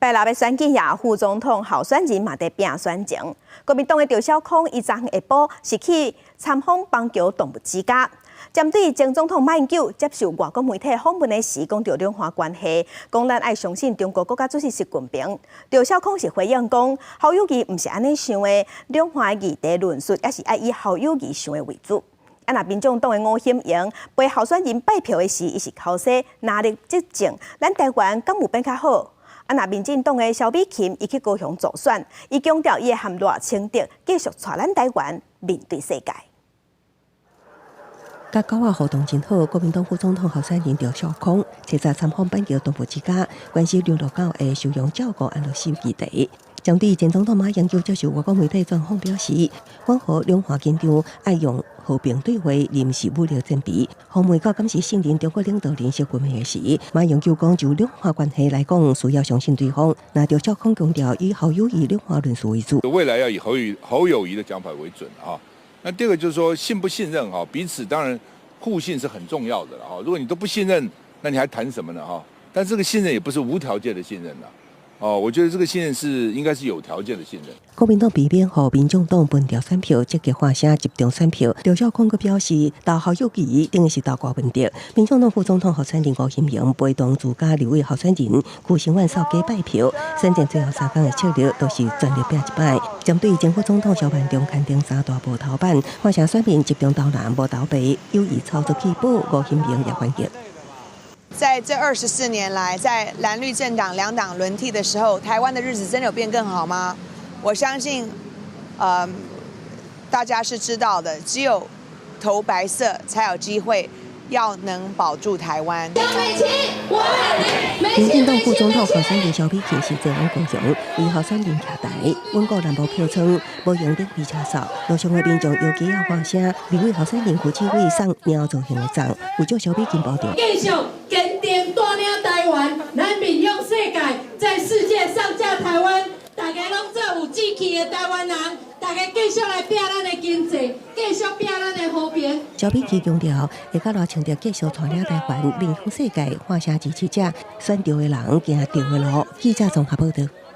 拜六欲選舉也副總統候選人嘛佇拼選情。國民黨的趙小康，伊昨昏下晡是去參訪板橋動物之家。針對前總統馬英九接受外國媒體訪問的時，講著兩岸關係，講咱愛相信中國國家主席習近平。趙小康是回應講，侯友宜毋是按呢想的，兩岸議題論述也是愛以侯友宜想的為主。啊，若民眾黨的吳欣盈陪候選人拜票的時，伊是剾洗藍綠執政，咱台灣敢有變較好？啊，若民進黨的蕭美琴，伊去高雄助選，伊強調伊會和賴清德繼續帶咱台灣面對世界。佮狗仔互動真好，國民黨副總統候選人趙小康，昨早參訪板橋動物之家，關心流浪狗的收容照顧安樂死議題。針對前總統馬英九接受外國媒體專訪表示，緩和兩岸緊張，愛用和平對話，毋是武力戰備。予問到敢是信任中國領導人習近平的時，馬英九講就兩岸關係來講，需要相信對方。那趙小康強調以侯友宜兩岸論述為主，未來要以侯友宜的講法為準啊。那第二個就是說信不信任哈，彼此當然互信是很重要的啦。如果你都不信任，那你還談什麼呢？哈，但這個信任也不是無條件的信任啦。哦，我覺得這個信任是應該是有條件的信任。國民黨避免予民眾黨分掉選票，積極發聲集中選票。趙小康閣表示，投侯友宜等於是投柯文哲。民眾黨副總統候選人吳欣盈陪同自家立委候選人邱成遠掃街拜票，選戰最後3工的策略都是全力拼一擺。針對前副總統蕭萬長勘定三大無頭版，發聲選民集中投藍無投白，有意操作棄保，吳欣盈也反擊。在這24年來，在藍綠政黨兩黨輪替的時候，台灣的日子真的有變更好嗎？我相信，大家是知道的，只有投白色才有機會要能保住台灣。民進黨副總統候選人蕭美琴是前往高雄，為候選人徛台，穩固南部票倉，無用免費車掃。路上的民眾搖旗仔歡聲，立委候選人胡志偉送貓造型的粽，有祝蕭美琴保重。繼續堅定帶領台灣，咱面向世界，在世界上架台灣，大家攏做有志氣的台灣人，大家繼續來拼咱的經濟，繼續拼咱的和平。蕭美琴強調，會佮賴清德繼續帶領台灣面向世界，歡聲支持者，選對的人，行對的路。記者綜合報道。